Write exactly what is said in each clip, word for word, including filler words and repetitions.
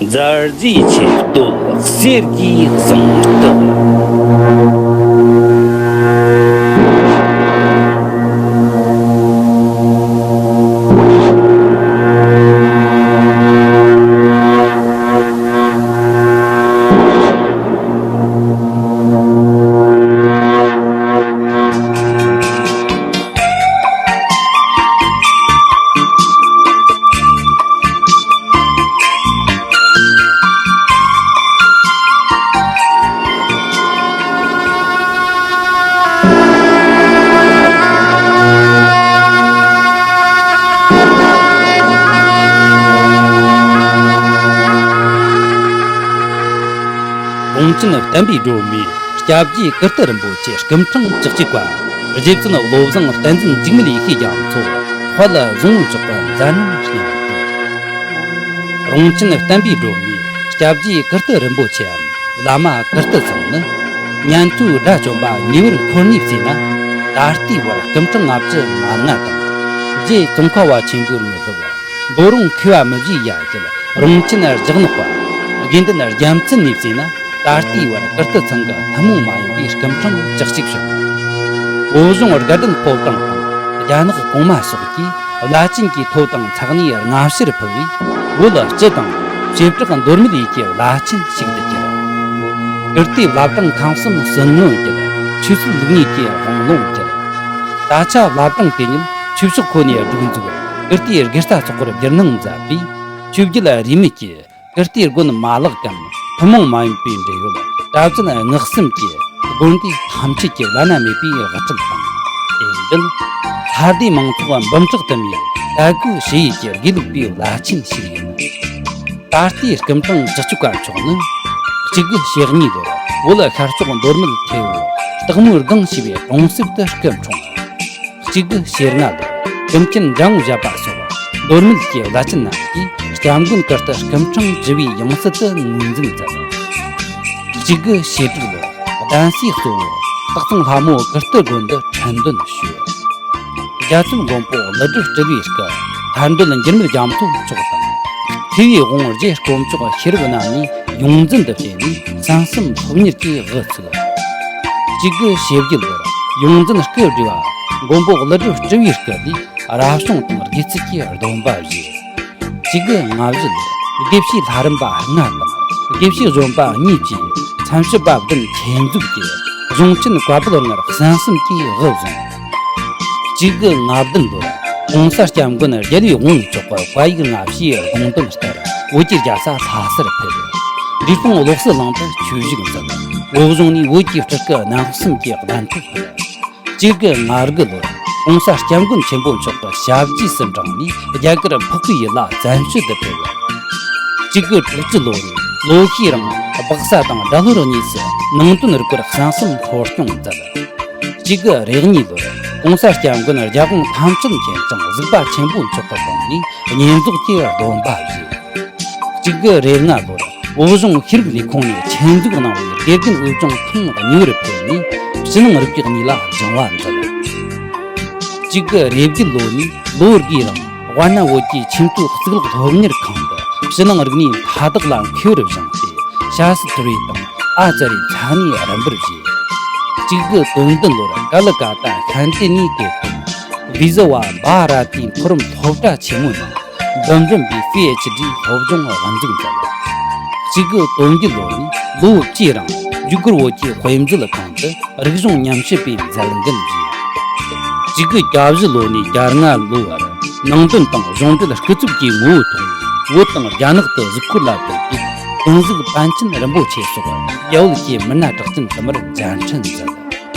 མཛའ་བརྩེའི་ཆེ་བསྟོད་གསེར་གྱི་གཟེངས་རྟགས། གངས་ཅན་བསྟན་པའི་སྒྲོན་མེ། སྐྱབས་རྗེ་ཀིརྟི་རིན་པོ་ཆེ་སྐུ་ཕྲེང་བཅུ་གཅིག་པ། རྗེ་བཙུན་བློ་བཟང་བསྟན་འཛིན་འཇིགས་མེད་ཡེ་ཤེས་རྒྱ་མཚོ། དཔལ་བཟང་པོ་མཆོག་གི་མཛད་རྣམ་སྙིང་བསྡུས། རོང་ཆེན་བསྟན་པའི་སྒྲོན་མེ། སྐྱབས་རྗེ་ཀིརྟི་རིན་པོ་ཆེའམ་བླ་མ་ཀིརྟི་ཚང་ནི། ཉན་ཐོས་དགྲ་བཅོམ་པ་ཉེ་བར་འཁོར་ནས་བརྩིས་ན། ད་ལྟའི་བར་སྐུ་ཕྲེང་ལྔ་བཅུ་ང་ལྔ་དང་། རྗེ་ཙོང་ཁ་པ་ཆེན་པོའི་དངོས་སློབ། མདོ་རོང་མཁས་པ་མི་བཞིའི་ཡ་གྱལ་རོང་ཆེན་རྒྱག་ནག་པ། དགེ་འདུན་རྒྱལ་མཚན་ནས་བརྩིས་ན། ད་ལྟའི་བར་ཀིརྟི་ཚང་གི་ཐུན་མོང་མ་ཡིན་པའི་སྐུ་ཕྲེང་བཅུ་གཅིག་བྱོན། བོད་གཞུང་དགའ་ལྡན་ཕོ་བྲང་དང་རྒྱ་ནག་གོང་མ་སོགས་ཀྱིས་བླ་ཆེན་གྱི་ཐོབ་དང་ཚ་གནས་སྔ་ཕྱིར་ཕུལ་བས། བོད་སྤྱི་དང་བྱེ་བྲག་མདོ་སྨད་ཡུལ་གྱི་བླ་ཆེན་ཞིག་ཏུ་གྱུར། ཀིརྟིའི་བླ་བྲང་ཁམས་གསུམ་ཟིལ་གནོན་གྱིས་ཆོས་སྲིད་ལུགས་གཉིས་ཀྱི་དབང་ལུང་གྱུར། ད་ཆ་བླ་བྲང་དེ་ཉིད་ཆོས་ཕྱོགས་ཁོ་ནས་སྒྲིག་འཛུགས་ཀིརྟིའི་དགེ་རྩ་ཚོགས་པར་བསྒྱུར་གནང་མཛད་པས། ཆོས་བརྒྱུད་རིས་མེད་ཀྱི་ཀིརྟིའི་དགོན་མ་ལག་གམ་ཐུན་མོང་མ་ཡིན་པའི་འབྲེལ་ཡོད་གྲྭ་བཙུན་སྔགས་གསུམ་གྱི་དགོན་སྡེ་ཐམས་ཅད་ཀྱི་བླ་ན་མེད་པའི་དབུ་ཁྲིད་དང་། དེ་འདྲ་ལྷ་སྡེ་མང་ཚོགས་འབུམ་ཕྲག་དུ་མའི་དད་གུས་ཞུ་ཡུལ་གྱི་དགེ་ལུགས་པའི་བླ་ཆེན་ཞིག་ཡིན། ད་ལྟའི་སྐུ་ཕྲེང་བཅུ་གཅིག་པ་མཆོག་ནི། གཅིག་དགུ་ཞེ་གཉིས་ལོར་བོད་ཤར་ཕྱོགས་མདོ་སྨད་ཐེ་བོ་སྟག་མོའི་སྒང་ཞེས་པའི་གྲོང་གསེབ་ཏུ་སྐུ་འཁྲུངས། གཅིག་དགུ་ཞེ་ལྔ་ལོར་ཀུན་མཁྱེན་འཇམ་དབྱངས་བཞད་པ་སོགས་མདོ་སྨད་ཀྱི་བླ་ཆེན་རྣམས་ཀྱིས་སྐྱབས་མགོན་ཀིརྟི་སྐུ་ཕྲེང་བཅུ་བའི་ཡང་སྲིད་དུ་ངོས་འཛིན་མཛད། གཅིག་དགུ་ཞེ་དྲུག་ལོར་གདན་སའི་གཙོ་བོ་སྟག་ཚང་ལྷ་མོ་ཀིརྟི་དགོན་དུ་ཁྲི་འདོན་ཞུས། རྒྱལ་ཚབ་མགོན་པོ་ཀླུ་སྒྲུབ་སྤྲུལ་བའི་སྐུ་མཐའ་འབྲུལ་འགྱུར་མེད་རྒྱ་མཚོ་མཆོག་དང་། ཐེ་བོའི་དབང་རྗེ་དཀོན་མཆོག་ཤེས་རབ་རྣམ་གཉིས་ཡོངས་འཛིན་དུ་བསྐོས་ནས་གསན་བསམ་སློབ་གཉེར་གྱི་དབུ་ཚུགས། གཅིག་དགུ་ཞེ་བརྒྱད་ལོར་ཡོངས་འཛིན་སྐུ་བགྲེས་པ་མགོན་པོ་ཀླུ་སྒྲུབ་སྤྲུལ་བའི་སྐུ་ལས་རབ་བྱུང་དང་དགེ་ཚུལ་གྱི་སྡོམ་པ་བཞེས། གཅིག་དགུ་ལྔ་བཞི་ལོར་དགེ་བཤེས་ལྷ་རམས་པ་ལྔ་དང་དགེ་བཤེས་གཞོན་པ་གཉིས་བཅས་མཚན་ཞབས་པ་བདུན་ཆེད་འཛུགས་ཀྱིས་གཞུང་ཆེན་བཀའ་པོད་ལྔར་གསན་བསམ་གྱི་དབུ་བཟུང་། གཅིག་དགུ་ང་བདུན་ལོར་༸གོང་ས་༸སྐྱབས་མགོན་རྒྱལ་བའི་དབང་པོ་མཆོག་གི་བཀའ་ཡིག་སྔ་ཕྱིའི་དགོངས་དོན་ལྟར་བོད་ཀྱི་རྒྱལ་ས་ལྷ་སར་ཕེབས། འབྲས་སྤུངས་བློ་གསལ་གླིང་དུ་ཆོས་ཞུགས་མཛད། བོད་གཞུང་ནས་བོད་ཀྱི་སྤྲུལ་སྐུ་རྣམ་གསུམ་གྱི་གདན་ཐོབ་ཕུལ། གཅིག་དགུ་ང་དགུ་ལོར་༸གོང་ས་༸སྐྱབས་མགོན་ཆེན་པོ་མཆོག་གི་ཞབས་རྗེས་སུ་འབྲངས་ནས་རྒྱ་གར་འཕགས་པའི་ཡུལ་ལ་བཙན་བྱོལ་དུ་ཕེབས། གཅིག་དགུ་དྲུག་ཅུ་ལོ་ནས་ལོ་ཤས་རིང་སྦག་ས་དང་སྦྲ་ལྷོར་གཉིས་སུ་ནང་དོན་རིག་པར་གསན་བསམ་འཁོར་སྐྱོང་མཛད། གཅིག་དགུ་རེ་གཉིས་ལོར་༸གོང་ས་༸སྐྱབས་མགོན་རྒྱལ་དབང་ཐམས་ཅད་མཁྱེན་ཅིང་གཟིགས་པ་ཆེན་པོ་མཆོག་གི་དྲུང་ནས་བསྙེན་རྫོགས་ཀྱི་སྡོམ་པ་བཞེས། གཅིག་དགུ་རེ་ལྔ་ལོར་བོད་གཞུང་ཤེས་རིག་ལས་ཁུངས་ནས་ཆེད་འཛུགས་གནང་བའི་དགེ་རྒན་འོས་སྦྱོང་ཐེངས་གཉིས་པར་ཕེབས་ནས་ཕྱི་ནང་རིག་པའི་གནས་ལ་སྦྱང་བ་མཛད། གཅིག་དགུ་རེ་བརྒྱད་ལོ་ནས་ལོ་དགུའི་རིང་ཝཱ་ཎ་བོད་ཀྱི་ཆེས་མཐོའི་གཙུག་ལག་སློབ་གཉེར་ཁང་དུ་ཕྱི་ནང་རིག་གནས་མཐའ་དག་ལ་མཁས་པར་སྦྱངས་ཏེ། ཞ་སི་ཐུ་རི་དང་ཨ་ཙ་རི་ཚ་ནས་རིམ་པར་བཞེས། གཅིག་དགུ་དོན་བདུན་ལོར་ཀ་ལི་ཀ་ཏ་ཤན་ཏི་ནི་ཀེ་ཏན་བི་ཛི་ཝ་བྷ་ར་ཏིའི་མཐོ་རིམ་སློབ་གྲྭ་ཆེན་མོའི་ནང་འབུམ་རམས་པའི་པི་ཨེཆ་ཌི་སློབ་སྦྱོང་དབུ་འཛུགས་མཛད། གཅིག་དགུ་དོན་བརྒྱད་ལོ་ནས་ལོ་བཅུའི་རིང་བརྒྱུད་སྐུར་བོད་ཀྱི་དཔེ་མཛོད་ཁང་དུ་རིག་གཞུང་ཉམས་ཞིབ་པའི་མཛད་འགན་བཞེས། གཅིག་དགུ་གྱ་བཞི་ལོ་ནས་གྱ་ལྔ་ལོའི་བར་ནང་དོན་དང་གཞུང་འབྲེལ་སྐུ་ཚབ་ཀྱི་ངོ་བོའི་ཐོག་ནས་བོད་དང་རྒྱ་ནག་ཏུ་གཟིགས་སྐོར་ལ་ཕེབས་ཏེ། ཀུན་གཟིགས་པཎ་ཆེན་རིན་པོ་ཆེ་སོགས་རྒྱ་བོད་ཀྱི་མི་སྣ་གྲགས་ཅན་དུ་མར་མཇལ་འཕྲད་མཛད།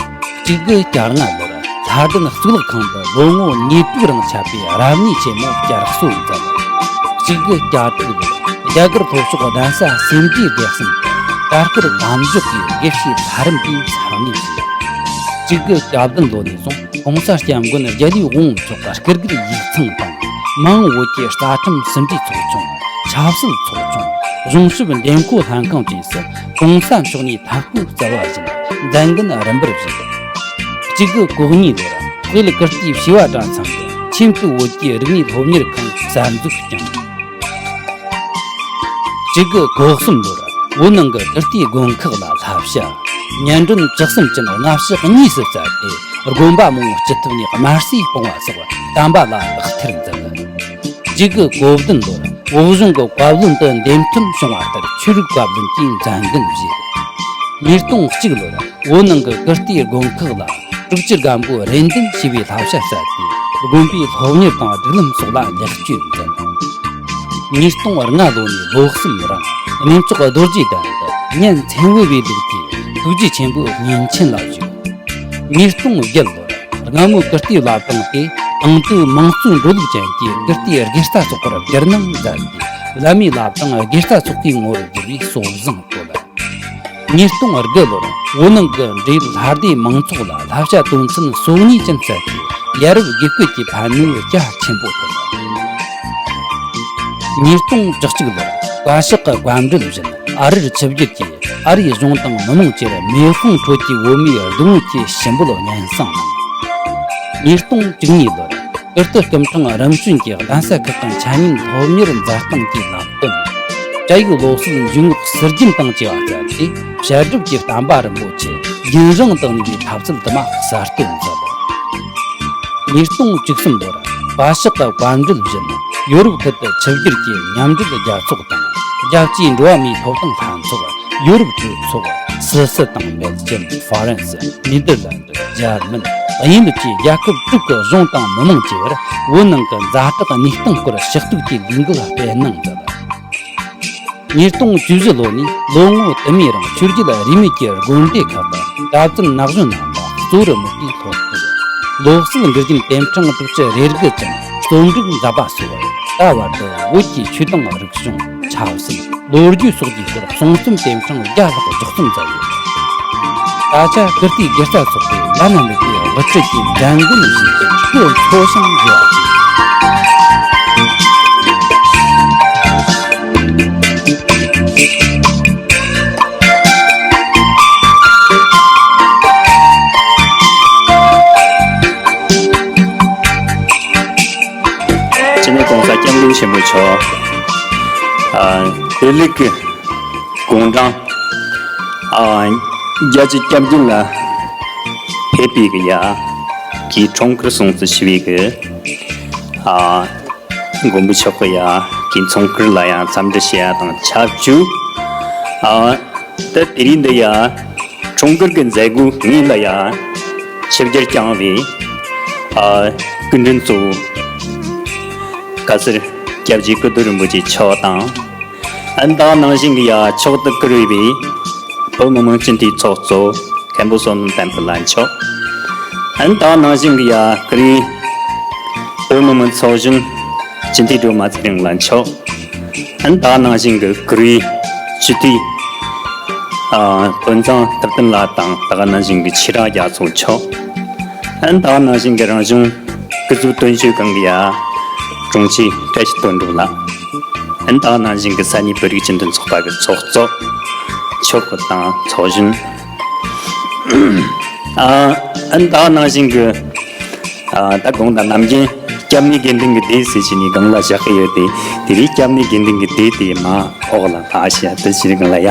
གཅིག་དགུ་གྱ་ལྔ་ལོར་ལྷ་ལྡན་གཙུག་ལག་ཁང་དུ་ལོ་ངོ་ཉེར་དྲུག་རིང་ཆད་པའི་རབ་གནས་ཆེན་མོ་བསྐྱར་གསོ་མཛད། གཅིག་དགུ་གྱ་དྲུག་ལོར་རྒྱ་གར་ལྷོ་ཕྱོགས་གདན་ས་སེ་འབྲས་དགེ་གསུམ་དུ་གྲྭ་སྐོར་དམ་འཇོག་གིས་དགེ་བཤེས་ལྷ་རམས་པའི་ས་གནས་བཞེས། གཅིག་དགུ་གྱ་བདུན་ལོ་ནས་བཟུང་༸གོང་ས་༸སྐྱབས་མགོན་རྒྱལ་བའི་དབང་པོ་མཆོག་གི་སྐུ་སྒེར་ཡིག་ཚང་དང་། མ་འོངས་བོད་ཀྱི་རྩ་ཁྲིམས་ཟིན་བྲིས་ཚོགས་ཆུང་། ཆབ་སྲིད་ཚོགས་ཆུང་། གཞུང་ཞབས་འདེམས་བསྐོ་ལྷན་ཁང་བཅས་སུ་༸གོང་ས་མཆོག་ནས་ཐད་བསྐོས་བསྩལ་བ་བཞིན་མཛད་འགན་རིམ་པར་བཞེས། གཅིག་དགུ་གོ་གཉིས་ལོར་དཔལ་ཀིརྟིའི་བྱེས་པ་གྲྭ་ཚང་གི་ཆེས་མཐོའི་བོད་ཀྱི་རིག་གནས་སློབ་གཉེར་ཁང་གསར་འཛུགས་བསྐྱངས། དྲུག་དགུ་གོ་གསུམ་ལོར་བོད་ནང་གི་ཀིརྟིའི་དགོན་ཁག་ལ་བསླབ་བྱ། སྙན་སྒྲོན་བཅུ་གསུམ་ཅན་སྔ་ཕྱི་གཉིས་སུ་བསྩལ་ཏེ། དགོན་པ་མང་པོ་སྐྱིད་ཐབས་ནས་དམར་གསོད་སྤོང་བ་སོགས་བསྟན་པ་ལ་དག་ཐེར་མཛད། དྲུག་དགུ་གོ་བདུན་ལོར་བོད་གཞུང་གི་བཀའ་བློན་དུ་འདེམས་ཐོན་བྱུང་བ་ལྟར་ཆོས་རིག་བཀའ་བློན་གྱི་མཛད་འགན་བཞེས། ཉིས་སྟོང་གཅིག་ལོར་བོད་ནང་གི་ཀིརྟིའི་དགོན་ཁག་ལ་དྲུག་ཅུ་རྒན་པོ་རེ་འདུན་ཞེས་པའི་བསླབ་བྱ་བསྩལ་ཏེ། དགོན་པའི་སློབ་གཉེར་དང་སྒྲིག་ལམ་སོགས་ལ་ལེགས་བཅོས་མཛད། ཉིས་སྟོང་ལྔ་ལོ་ནས་ལོ་གསུམ་རིང་གནས་མཆོག་རྡོ་རྗེ་གདན་དུ་གཉན་མཚན་དབུས་པའི་ལུགས་ཀྱི་ཐུགས་རྗེ་ཆེན་པོའི་བསྙེན་ཆེན་ལ་བཞུགས། ཉིས་སྟོང་བརྒྱད་ལོར་སྔ་མོའི་ཀིརྟིའི་བླ་བྲང་དེ་དང་དུས་དམངས་གཙོའི་འགྲོ་ལུགས་ཅན་གྱི་ཀིརྟིའི་དགེ་རྩ་ཚོགས་པར་བསྒྱུར་གནང་མཛད་དེ། བླ་མའི་བླ་བྲང་དགེ་རྩ་ཚོགས་པའི་ངོ་བོར་བསྒྱུར་བའི་སྲོལ་བཟང་བཀོད། ཉིས་སྟོང་དགུ་ལོར་བོད་ནང་གི་འབྲེལ་ཡོད་ལྷ་སྡེ་མང་ཚོགས་ལ་བསླབ་བྱ་དོན་ཚན་སོ་གཉིས་ཅན་བསྩལ་ཏེ། ཡ་རབས་དགེ་བསྐོས་ཀྱི་ཕན་ནུས་རྒྱ་ཆེན་པོ་ཐོན། ཉིས་སྟོང་བཅུ་གཅིག་ལོར་བཀའ་ཤག་གི་བཀའ་འཁྲོལ་བཞིན་ཨ་རིར་ཆིབས་བསྒྱུར་གྱིས་ཨ་རིའི་གཞུང་དང་མི་མང་བཅས་མེ་ཤིང་ཁྲོད་ཀྱི་བོད་མིའི་སྡུག་བསྔལ་གྱི་ཞུ་འབོད་སྙན་སེང་གནང་། ཉིས་སྟོང་བཅུ་གཉིས་ལོར་ཀིརྟི་སྐུ་ཕྲེང་རིམ་བྱོན་གྱི་གདན་ས་ཁག་གི་འཆད་ཉན་སློབ་གཉེར་མཛད་སྟངས་ཀྱི་ལམ་སྟོན། བཅའ་ཡིག་སློབ་གསོའི་འཇུག་ངོགས་ཟུར་རྒྱན་དང་བཅས་པ་བསྩལ་ཏེ། བཤད་སྒྲུབ་ཀྱི་བསྟན་པ་རིན་པོ་ཆེ་རྒྱུན་རིང་དུ་གནས་པའི་ཐབས་ཚུལ་དུ་མ་གསར་གཏོད་མཛད། ཉིས་སྟོང་བཅུ་གསུམ་ལོར་བཀའ་ཤག་གི་བཀའ་འཁྲོལ་བཞིན་ཡོ་རོབ་ཁུལ་དུ་ཆིབས་བསྒྱུར་གྱིས་མཉམ་འབྲེལ་རྒྱལ་ཚོགས་དང་རྒྱལ་སྤྱིའི་འགྲོ་བ་མིའི་ཐོབ་ཐང་ལྷན་ཚོགས། ཡོ་རོབ་གྲོས་ཚོགས། སུད་སི་དང་སྦེལ་ཇམ། ཧྥ་རན་སི། ནེ་དར་ལན། འཇར་མན། དབྱིན་ཡུལ་བཅས་རྒྱལ་ཁབ་དྲུག་གི་གཞུང་དང་མི་མང་བཅས་པར་བོད་ནང་གི་ཛ་དྲག་གནས་སྟངས་སྐོར་ཞུ་གཏུག་གི་ལས་འགུལ་སྤེལ་གནང་མཛད། ཉིས་སྟོང་བཅུ་བཞི་ལོ་ནས་ལོ་ངོ་དུ་མའི་རིང་ཆོས་བརྒྱུད་རིས་མེད་ཀྱི་དགོན་སྡེ་ཁག་ཏུ་གྲྭ་བཙུན་ན་གཞོན་རྣམ་པ་གཙོ་བོར་དམིགས་ཏེ་སློབ་ཁྲིད། ལོ་གསར་འབྲི་རྒྱུན་དེབ་ཕྲེང་དྲུག་ཅུ་རེ་དགུ་ཅན་རྩོམ་སྒྲིག་མཛད་པ་སོགས། ད་བར་དུ་བོད་ཀྱི་ཆོས་དང་རིག་གཞུང་། ཆབ་སྲིད། ལོ་རྒྱུས་སོགས་ཀྱི་སྐོར་གསུང་རྩོམ་དེབ་ཕྲེང་བརྒྱ་ལྷག་ལྗགས་རྩོམ་མཛད་ཡོད། ད་ཆ་ཀིརྟིའི་དགེ་རྩ་ཚོགས་པས་བླ་ན་མེད་པའི་དབུ་ཁྲིད་ཀྱི་མཛད་འགན་བཞེས་ཏེ་སྐུ་འཚོ་ཞིང་བཞུགས་པ་བཅས། སྤྱི་ནོར་༸གོང་ས་༸སྐྱབས་མགོན་ཆེན་པོ་མཆོག་ཨ། བོད་ལུགས་ཀྱི་དགུང་གྲངས་ཨ། བརྒྱད་ཅུ་གྱ་བདུན་ལ་ཕེབས་པའི་གི་ཡ་གི་འཁྲུངས་སྐར་སྲུང་བརྩི་ཞུ་བའི་གི་ཨ། མགོན་པོ་མཆོག་གི་ཡ་གི་འཁྲུངས་སྐར་ལ་ཡང་འཚམས་འདྲི་ཞུ་ཡ་དང་ཆབས་ཅིག་ཨ། ད་དེ་རིང་འདི་ཡ་འཁྲུངས་སྐར་གྱི་མཛད་སྒོའི་སྔོན་ལ་ཡ་ཆིབས་བསྒྱུར་བསྐྱངས་པའི་ཨ། སྐུ་མགྲོན་གཙོ་བོ་བཀའ་ཟུར་སྐྱབས་རྗེ་ཀིརྟི་རིན་པོ་ཆེ་མཆོག་དང་། ཨ་ནི་ད་ག་ནང་བཞིན་གྱི་ཡ་མཆོག་ཏུ་བཀུར་འོས་པའི་བོད་མི་མང་སྤྱི་འཐུས་ཚོགས་གཙོ་མཁན་པོ་བསོད་ནམས་བསྟན་འཕེལ་ལགས་མཆོག་ཨ་ནི་ད་ག་ནང་བཞིན་གྱི་ཡ་བཀུར་འོས་བོད་མི་མང་ཚོགས་གཞོན་སྤྱི་འཐུས་སྒྲོལ་མ་ཚེ་རིང་ལགས་མཆོག་ཨ་ནི་ད་ག་ནང་བཞིན་གྱི་བཀུར་འོས་སྤྱི་འཐུས་ཨ། དོན་ཚང་ཐུབ་བསྟན་ལགས་དང་ད་ག་ནང་བཞིན་གྱི་ཆོས་ར་རྒྱ་མཚོ་མཆོག་ཨ་ནི་ད་ག་ནང་བཞིན་གྱི་རང་གཞུང་སྐུ་ཚབ་དོན་གཅོད་ཁང་གི་ཡ་དྲུང་ཆེ་བཀྲ་ཤིས་དོན་གྲུབ་ལགས། ཨ་ནི་ད་ག་ནང་བཞིན་གྱི་ས་གནས་བོད་རིགས་སྤྱི་མཐུན་ཚོགས་པ་གི་ཚོགས་གཙོ་མཆོག་གི་དང་ཚོགས་གཞོན། ཨ་ཨ་ནི་ད་ག་ནང་བཞིན་གྱི་ཨ་ད་དགོངས་དག་ནམ་རྒྱུན་སྐྱབས་གནས་དགེ་འདུན་གྱི་སྡེ་ཟེར་བྱས་ནས་སྒང་ལ་བཞག་གི་ཡོད་དེ། དེ་རིང་སྐྱབས་གནས་དགེ་འདུན་གྱི་སྡེ་དེ་མ་འོག་ལ་ལྷག་བྱས་དེ་བྱས་སྒང་ལ་ཡ་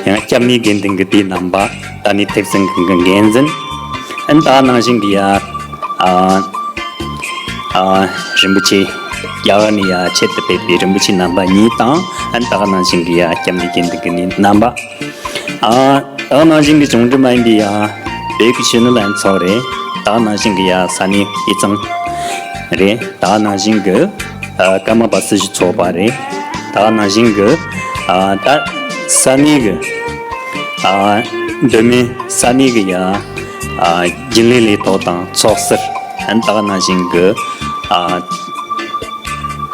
ཡང་སྐྱབས་གནས་དགེ་འདུན་གྱི་སྡེ་རྣམ་པ་ད་ནི་ཐེབས་གསུམ་གྱི་འགན་འཛིན། ཨ་ནི་ད་ག་ནང་བཞིན་གྱི་ཡ་ཨ་ཨ་རིན་པོ་ཆེ་རྒྱ་གར་ནས་ཡ་ཆེད་དུ་ཕེབས་པའི་རིན་པོ་ཆེ་རྣམ་པ་གཉིས་དང་། ཨ་ནི་ད་ག་ནང་བཞིན་གྱི་ཡ་སྐྱབས་གནས་དགེ་འདུན་གྱི་སྡེ་རྣམ་པ། ཨ། ད་ག་ནང་བཞིན་གྱི་གཞུང་འབྲེལ་མ་ཡིན་པའི་ཡ་བོད་ཀྱི་གཞོན་ནུ་ལྷན་ཚོགས་རེད། ད་ག་ནང་བཞིན་གྱི་ཡ་ས་གནས་དབུས་གཙང་རེད། ད་ག་ནང་བཞིན་གྱི་ཨ། ཀརྨ་པ་སྲི་ཞུ་ཚོགས་པ་རེད། ད་ག་ནང་བཞིན་གྱི་ཨ། ད་ས་གནས་ཀྱི་ཨ། མདོ་སྨད་ས་གནས་ཀྱི་ཡ་ཨ། རྒྱུན་ལས་ལས་ཐོག་དང་ཚོགས་ཟུར། ཨ། ད་ག་ནང་བཞིན་གྱི་ཨ།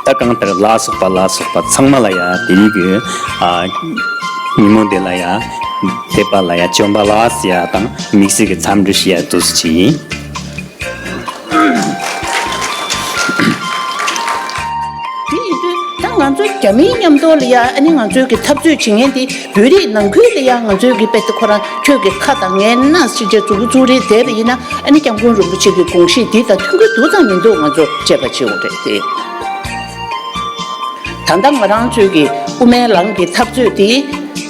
ད་གང་ལྟར་ལ་སོགས་པ་ལ་སོགས་པ་ཚང་མ་ལ་ཡ་དེ་རིང་གི་ཨ། ཉིན་མོ་འདི་ལ་ཡ་ཕེབས་པ་ལ་ཡ་བྱོན་པ་ལ་ཟེར་ཡ་དང་དམིགས་བསལ་གྱི་འཚམས་འདྲི་ཞུ་ཡ་དུས་ཚོད་ཅིག་ཡིན། དེ་ཡིན་དུས་ད་ང་ཚོ་རྒྱ་མིའི་མཉམ་དུ་ལ་ཡ་ཨ་ནི་ང་ཚོའི་གི་འཐབ་རྩོད་བྱེད་མཁན་དེ་བོད་རིགས་ནང་ཁུལ་ལ་ཡ་ང་ཚོའི་གི་དཔེ་དེ་ཁོ་རང་ཁྱོད་ཀྱི་ཁ་དང་ངའི་སྣ་ཞིག་བྱས་མཛུབ་གུ་བཙུགས་རེད་བསྡད་པ་ཡིན་ན། ཨ་ནི་སྐྱབས་མགོན་རིན་པོ་ཆེ་གི་དགོངས་གཞི་འདི་དང་མཐུན་གྱི་འདུག་དང་མི་འདུག་ང་ཚོ་དཔྱད་པ་བྱེད་དགོས་རེད་དེ། ད་ལྟ་ང་རང་ཚོའི་གི་ དབུ་མའི་ལམ་གྱི་འཐབ་རྩོད་དེ་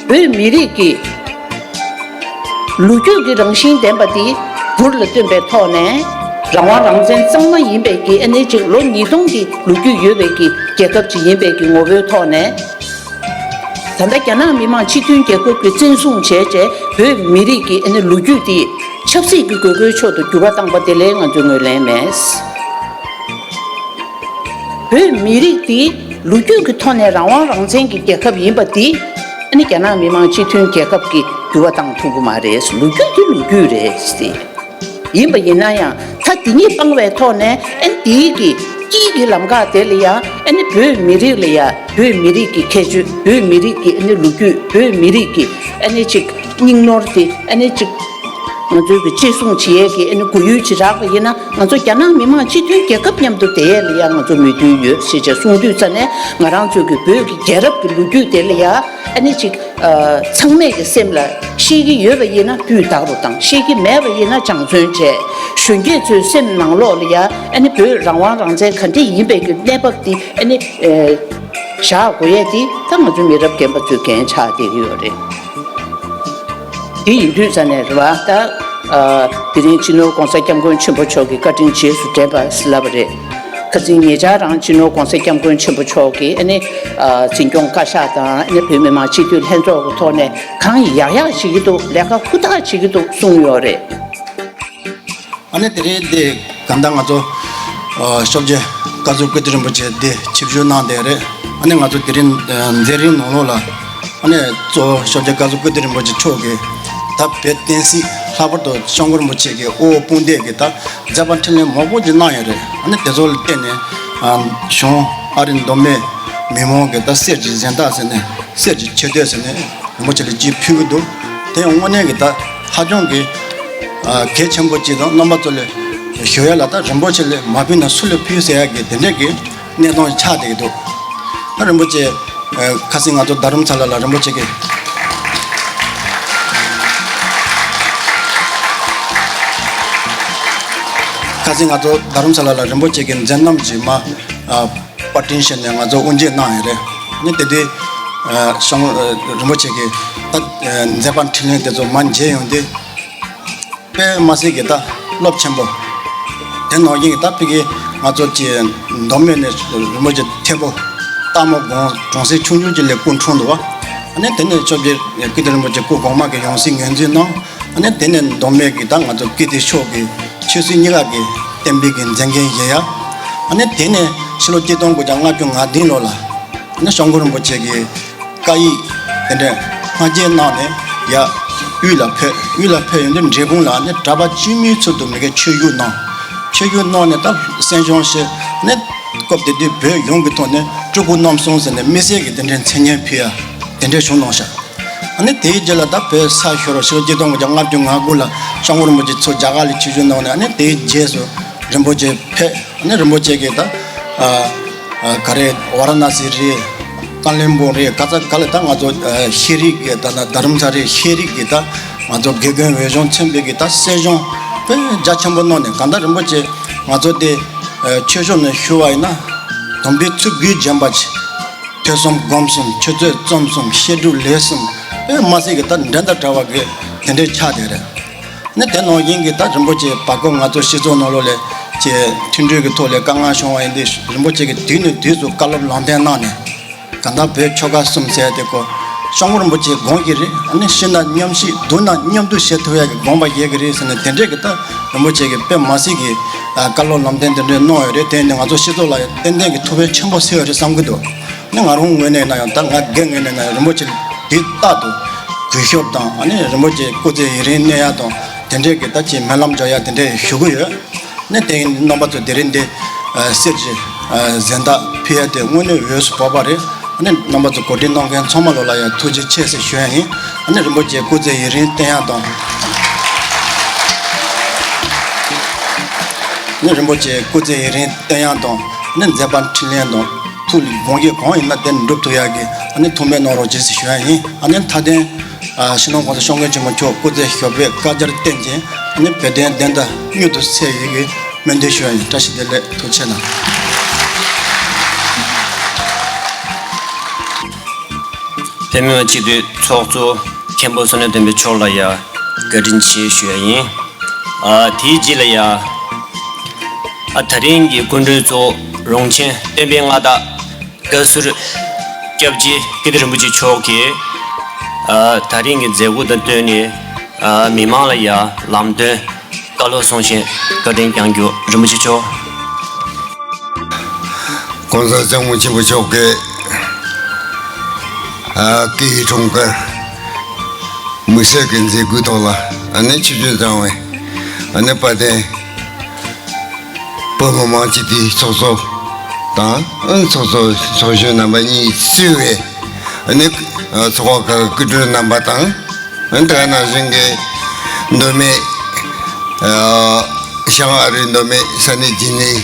བོད་མི་རིགས་ཀྱི་ལོ་རྒྱུས་ཀྱི་རང་བཞིན་ལྡན་པ་དེ་འབུར་ལ་བཏོན་པའི་ཐོག་ནས་རང་དབང་རང་བཙན་གཙང་མ་ཡིན་པའི་གི་ཨ་ནི་ཅིག་ལོ་ཉིས་སྟོང་གི་ལོ་རྒྱུས་ཡོད་པའི་གི་རྒྱལ་ཁབ་ཅིག་ཡིན་པའི་གི་ངོ་བོའི་ཐོག་ནས། ད་ལྟ་རྒྱ་ནག་མི་དམངས་སྤྱི་མཐུན་རྒྱལ་ཁབ་ཀྱིས་བཙན་བཟུང་བྱས་རྗེས་བོད་མི་རིགས་ཀྱི་ཨ་ནི་ལོ་རྒྱུས་དེ་ཆབ་སྲིད་ཀྱི་དགོས་མཁོའི་ཕྱོགས་སུ་འགྱུར་བ་བཏང་པ་དེ་ལས་ང་ཚོས་ངོས་ལེན་མེད། བོད་མི་རིགས་དེ་ལོ་རྒྱུས་ཀྱི་ཐོག་ནས་རང་དབང་རང་བཙན་གྱི་རྒྱལ་ཁབ་ཡིན་པ་དེ་ཨ་ནི་རྒྱ་ནག་མི་དམངས་སྤྱི་མཐུན་རྒྱལ་ཁབ་ཀྱིས་འགྱུར་བ་བཏང་ཐུབ་ཀྱི་མ་རེད། ལོ་རྒྱུས་དེ་ལོ་རྒྱུས་རེད་དེ། ཡིན་པ་ཡིན་ན་ཡང་ད་དེ་གཉིས་སྤངས་པའི་ཐོག་ནས་ཨ་ནི་དེའི་གི་དཀྱིལ་གྱི་ལམ་ཁ་དེ་ལ་ཡང་ཨ་ནི་བོད་མི་རིགས་ལ་ཡང་བོད་མི་རིགས་ཀྱི་ཁྱད་ཆོས། བོད་མི་རིགས་ཀྱི་ཨ་ནི་ལོ་རྒྱུས། བོད་མི་རིགས་ཀྱི་ཨ་ནི་ཅིག་སྙིང་ནོར་དེ་ཨ་ནི་ཅིག་ང་ཚོའི་གི་གཅེས་སྲུང་བྱེད་ཡས་ཀྱི་ཨ་ནི་གོ་ཡུལ་ཅིག་རག་པ་ཡིན་ན་ང་ཚོ་རྒྱ་ནག་མི་དམངས་སྤྱི་མཐུན་རྒྱལ་ཁབ་མཉམ་དུ་བསྡད་ཡས་ལ་ཡང་ང་ཚོ་མོས་མཐུན་ཡོད་ཞེས་བྱས་གསུངས་དུས་ཙ་ནས་ང་རང་ཚོའི་གི་བོད་ཀྱི་རྒྱལ་རབས་ཀྱི་ལོ་རྒྱུས་དེ་ལ་ཡང་ཨ་ནི་ཅིག་ཨ། ཚང་མས་ཀྱི་སེམས་ལ་ཤེས་ཀྱི་ཡོད་པ་ཡིན་ན་སྤུས་དག་རུ་དང་། ཤེས་ཀྱི་མེད་པ་ཡིན་ན་སྦྱང་བརྩོན་བྱས། གཞོན་སྐྱེས་ཚོའི་སེམས་ནང་ལོགས་ལ་ཡ་ཨ་ནི་བོད་རང་དབང་རང་བཙན་ག་འདྲ་ཡིན་པའི་གི་གནས་བབ་དེ་ཨ་ནི་ཨེ། བཞག་དགོས་ཡས་དེ་ད་ང་ཚོ་མི་རབས་རྒན་པ་ཚོའི་འགན་ཆགས་བསྡད་ཀྱི་ཡོད་རེད། དེ་ཡིན་དུས་ཙ་ནས་རེད་བ། ད་ཨ། དེ་རིང་སྤྱི་ནོར་༸གོང་ས་༸སྐྱབས་མགོན་ཆེན་པོ་མཆོག་གི་བཀའ་དྲིན་རྗེས་སུ་དྲན་པ་ལབ་པ་རེད། ཁ་སང་ཉེ་ཆར་རང་སྤྱི་ནོར་༸གོང་ས་༸སྐྱབས་མགོན་ཆེན་པོ་མཆོག་གིས་ཨ་ནི་ཨ། འཛིན་སྐྱོང་བཀའ་ཤག་དང་ཨ་ནི་བོད་མི་མང་སྤྱི་འཐུས་ལྷན་ཚོགས་ཀྱི་ཐོག་ནས་གང་ཡག་ཡག་བྱེད་ཀྱི་འདུག་ལས་ཀ་ཧུར་ཐག་བྱེད་ཀྱི་འདུག་གསུངས་ཡོད་རེད། ཨ་ནི་དེ་རིང་འདི་གང་ལྟར་ང་ཚོ་ཨ། སྐྱབས་རྗེ་བཀའ་ཟུར་ཀིརྟི་རིན་པོ་ཆེ་འདི་ཆིབས་བསྒྱུར་གནང་བསྡད་རེད། ཨ་ནི་ང་ཚོ་དེ་རིང་མཛད་རིམ་ནང་ལོགས་ལ་ཨ་ནི་གཙོ་བོ་སྐྱབས་རྗེ་བཀའ་ཟུར་ཀིརྟི་རིན་པོ་ཆེ་མཆོག་གིས་ད་བོད་བསྟན་སྲིད་ལྷག་པར་དུ་སྐྱབས་མགོན་རིན་པོ་ཆེ་གི་དབུ་འོག་དཔུང་འདེགས་ཀྱི་ད་མཛད་པ་འཕྲིན་ལས་མང་པོ་ཅིག་གནང་ཡོད་རེད། ཨ་ནི་དེ་ཚོ་ལ་བརྟེན་ནས་ཨ། གཞུང་ཨ་རིའི་མདོ་སྨད་མི་མང་གི་ད་གསེར་གྱི་གཟེངས་རྟགས་ཟེར་ནས་གསེར་གྱི་མཆོད་རྟེན་ཟེར་ནས་རིན་པོ་ཆེ་ལ་ཅིག་ཕུལ་གྱི་འདུག་དེ་དངོས་གནས་ཀྱི་ད་ཧ་ཅང་གི་ཨ། གལ་ཆེན་པོ་ཅིག་དང་རྣམ་པ་ཚོ་ལ་ཞུ་ཡ་ལ་ད་རིན་པོ་ཆེ་ལས་མ་ཕུལ་ན་སུ་ལ་ཕུལ་ཟེར་ཡ་གི་དེ་འདྲས་ཀྱི་གནས་སྟངས་ཆགས་བསྡད་ཀྱི་འདུག་ད་རིན་པོ་ཆེ་ཨ། ཁ་སང་ང་ཚོ་རྡ་རམ་ས་ལ་ལ་རིན་པོ་ཆེ་གི་ཁ་སང་ང་ཚོ་རྡ་རམ་ས་ལ་ལ་རིན་པོ་ཆེ་གི་མཛད་རྣམ་ཅིག་མ་ཨ། པར་སྐྲུན་བྱས་ནས་ང་ཚོ་དབུ་འབྱེད་གནང་ཡོད་རེད། ནི་དེ་དུས་ཨ། ཤོང་ཨ། རིན་པོ་ཆེ་གི་ད་ཨ། མཛད་པ་འཕྲིན་ལས་དེ་ཚོ་མར་མཇལ་ཡོང་དུས་དཔེ་མ་སྲིད་ཀྱི་ད་རླབས་ཆེན་པོ། དེ་ནང་བཞིན་གྱི་ད་ཕ་གི་ང་ཚོ་ཀྱི་མདོ་སྨད་ནས་རིན་པོ་ཆེ་ཐེ་བོ་སྟག་མོ་སྒང་གྲོང་གསེབ་ཆུང་ཆུང་ཅིག་ལ་སྐུ་འཁྲུངས་འདུག་བ། ཨ་ནི་དེ་ནས་སྐྱབས་རྗེ་ཀིརྟི་རིན་པོ་ཆེ་སྐུ་གོང་མ་གི་ཡང་སྲིད་ངོས་འཛིན་གནང་། ཨ་ནི་དེ་ནས་མདོ་སྨད་ཀྱི་ད་ང་ཚོ་ཀིརྟི་ཕྱོགས་ཀྱི་ཆོས་སྲིད་གཉིས་ཀ་གི་བསྟན་པའི་གི་མཛད་འགན་བཞེས་ཡ། ཨ་ནི་དེ་ནས་ཕྱི་ལོ་གཅིག་སྟོང་དགུ་བརྒྱ་ལྔ་བཅུ་ང་བདུན་ལོ་ལ་ཨ་ནི་སྐྱབས་མགོན་རིན་པོ་ཆེ་གི་བཀའ་ཡིག་དེ་འདྲ་སྔ་རྗེས་གནང་ནས་ཡ་དབུས་ལ་ཕེབས། དབུས་ལ་ཕེབས་ཡོང་དུས་འབྲས་སྤུངས་ལ་ཨ་ནི་གྲྭ་པ་དཀྱུས་མའི་ཚུལ་དུ་མི་གའི་ཆོས་ཞུགས་གནང་། ཆོས་ཞུགས་གནང་ནས་ད་གསན་སྦྱོང་བྱས་ནས་སྐབས་དེ་དུས་བོད་ཡོངས་ཀྱི་ཐོག་ནས་སྤྲུལ་སྐུ་རྣམ་གསུམ་ཟེར་ནས་དམིགས་བསལ་གྱི་དེ་འདྲའི་མཚན་སྙན་ཕུལ་ཡ་དེ་འདྲ་བྱུང་གནང་ཤག་ཨ་ནི་དེའི་རྗེས་ལ་ད་བོད་ས་ཤོར་ཕྱི་ལོ་གཅིག་སྟོང་དགུ་བརྒྱ་ལྔ་བཅུ་ང་དགུ་ལ་སྐྱབས་མགོན་རིན་པོ་ཆེ་ཚུར་རྒྱ་གར་ལ་ཆིབས་བསྒྱུར་གནང་ནས་ཨ་ནི་དེའི་རྗེས་སུ་རིན་པོ་ཆེ་ཕེབས། ཨ་ནི་རིན་པོ་ཆེ་གིས་ད་ཨ་ཨ་ག་རེ་ཝཱ་ར་ཎ་སི་རེད། ཀ་ལོན་སྦུག་རེད། ག་ས་ག་ལ་ད་ང་ཚོ་ཨ་ཤེས་རིག་གི་ད་ན་རྡ་རམ་ས་རེད། ཤེས་རིག་གི་ད་ང་ཚོ་དགེ་རྒན་འོས་སྦྱོང་ཚན་པའི་གི་ད་གསན་སྦྱོང་དཔེ་རྒྱ་ཆེན་པོ་གནང་ནས་གང་ལྟར་རིན་པོ་ཆེ་ང་ཚོ་དེ་ཨ་ཆོས་ཕྱོགས་ནས་ཞུ་བ་ཡིན་ན་དམ་པའི་ཚུལ་དགུས་བརྒྱན་པ་ཆེ། ཐོས་བསམ་སྒོམ་གསུམ་ཆུ་ཚོད་རྩོམ་གསུམ་བཤད་སྒྲུབ་ལས་གསུམ་དཔེ་མ་སྲིད་ཀྱི་ད་འགྲན་ཟླ་བྲལ་བ་གི་དེ་འདྲའི་ཆགས་བསྡད་རེད། ནི་དེ་ནང་བཞིན་གྱི་ད་རིན་པོ་ཆེ་བར་སྐབས་ང་ཚོ་སྤྱི་ཚོགས་ནང་ལོགས་ལ་ཅེ་མཐུན་སྒྲིལ་གྱི་ཐོག་ལ་དཀའ་ངལ་བྱུང་བ་ཡིན་དུས་རིན་པོ་ཆེ་གིས་དུས་ནས་དུས་སུ་བཀའ་སློབ་ལམ་སྟོན་གནང་ནས་གང་ལྟར་བོད་ཆོལ་ཁ་གསུམ་ཟེར་དེ་ཁོ་སྐྱབས་མགོན་རིན་པོ་ཆེའི་དགོངས་ཀྱི་རེད། ཨ་ནི་ཤི་ན་མཉམ་ཤི་སྡུག་ན་མཉམ་སྡུག་བྱེད་ཐུབ་ཡ་གི་དགོངས་པ་བཞེས་ཀྱི་རེད་ཟེར་ནས་དེ་འདྲས་ཀྱི་ད་རིན་པོ་ཆེ་གིས་དཔེ་མ་སྲིད་ཀྱི་བཀའ་སློབ་ལམ་སྟོན་དེ་འདྲས་གནང་ཡོད་རེད། དེ་ནི་ང་ཚོ་སྤྱི་ཚོགས་ལ་ཏན་ཏན་གྱི་ཐུགས་ཕན་ཆེན་པོ་གསོས་ཡོད་རེད་བསམ་གྱི་འདུག་ནི་ང་རང་ངོས་ནས་ན་ཡང་ད་ང་སྒེར་ངོས་ནས་ན་ཡང་རིན་པོ་ཆེ་དུས་རྟག་ཏུ་གུས་ཞབས་དང་ཨ་ནི་རིན་པོ་ཆེ་སྐུ་ཚེ་ཡུན་རིང་གནས་ཡ་དང་དེ་འདྲས་ཀྱི་ད་ཅིག་སྨོན་ལམ་རྒྱག་ཡ་དེ་འདྲས་ཞུ་གི་ཡོད། ནི་དེ་ཡིན་རྣམ་པ་ཚོ་དེ་རིང་འདི་གསེར་གྱི་གཟེངས་རྟགས་ཕུལ་ཡ་དེ་དངོས་གནས་འོས་སུ་བབས་པ་རེད། ཨ་ནི་རྣམ་པ་ཚོ་གོ་སྒྲིག་གནང་མཁན་ཚང་མ་ལོ་ལ་ཡང་ཐུགས་རྗེ་ཆེ་ཟེར་ཞུ་ཡ་ཡིན། ཨ་ནི་རིན་པོ་ཆེ་སྐུ་ཚེ་ཡུན་རིང་བརྟན་ཡ་དང་། ནི་རིན་པོ་ཆེ་སྐུ་ཚེ་ཡུན་རིང་བརྟན་ཡ་དང་། ནི་མཛད་པ་འཕྲིན་ལས་དང་ཐུགས་ལ་དགོངས་ཀྱི་གང་ཡིན་ན་དེ་འགྲུབ་ཐུབ་ཡ་གི་ཨ་ནི་ཐུགས་སྨོན་གནང་རོགས་གྱིས་ཟེར་ཞུ་ཡ་ཡིན། ཨ་ནི་མཐའ་དོན་ཨ་སྤྱི་ནོར་༸གོང་ས་༸སྐྱབས་མགོན་ཆེན་པོ་མཆོག་སྐུ་ཚེ་ཞབས་པད་བསྐལ་བརྒྱར་བརྟན་ཅིང་ཨ་ནི་བོད་དོན་བདེན་མཐའ་མྱུར་དུ་གསལ་ཡོང་གི་སྨོན་འདུན་ཞུ་ཡ་ཡིན། བཀྲ་ཤིས་བདེ་ལེགས། ཐུགས་རྗེ་གནང་། བོད་མི་མང་སྤྱི་འཐུས་ཚོགས་གཙོ་མཁན་པོ་བསོད་ནམས་བསྟན་འཕེལ་མཆོག་ལ་ཡ་བཀའ་དྲིན་ཆེ་ཞུ་ཡ་ཡིན། ཨ་དེའི་རྗེས་ལ་ཡ་ཨ་ད་རིང་གི་སྐུ་མགྲོན་གཙོ་བོ་རོང་ཆེན་བསྟན་པའི་མངའ་བདག་བཀའ་ཟུར་སྐྱབས་རྗེ་ཀིརྟི་རིན་པོ་ཆེ་མཆོག་གིས་ཨ་ད་རིང་གི་མཛད་སྒོ་དང་བསྟུན་ནས་ཨ་མི་མང་ལ་ཡ་ལམ་སྟོན་བཀའ་སློབ་གསུང་བཤད་བཀའ་དྲིན་བསྐྱང་རྒྱུ། རིན་པོ་ཆེ་མཆོག་གོང་ས་སྐྱབས་མགོན་ཆེན་པོ་མཆོག་གིས་ཨ་སྐུའི་འཁྲུངས་སྐར་དམིགས་བསལ་གྱི་མཛད་སྒོའི་ཐོག་ལ་ཨ་ནི་ཆིབས་བསྒྱུར་བཏང་བའི་ཨ་ནི་དཔལ་ལྡན་བོད་མི་མང་སྤྱི་འཐུས་ཚོགས་གཙོ་དང་ཨ་ནི་ཚོགས་གཙོ་ཚོགས་གཞོན་རྣམ་པ་གཉིས་གཙོས་པའི་ཨ་ནི་ཨ་ཚོགས་པ་ཁག་གི་སྐུ་མགྲོན་རྣམ་པ་དང་། ཨ་ནི་དེ་ག་ནང་བཞིན་གྱི་མདོ་སྨད་ཨ་བྱང་ཨ་རིའི་མདོ་སྨད་ས་གནས་རྒྱུན་ལས་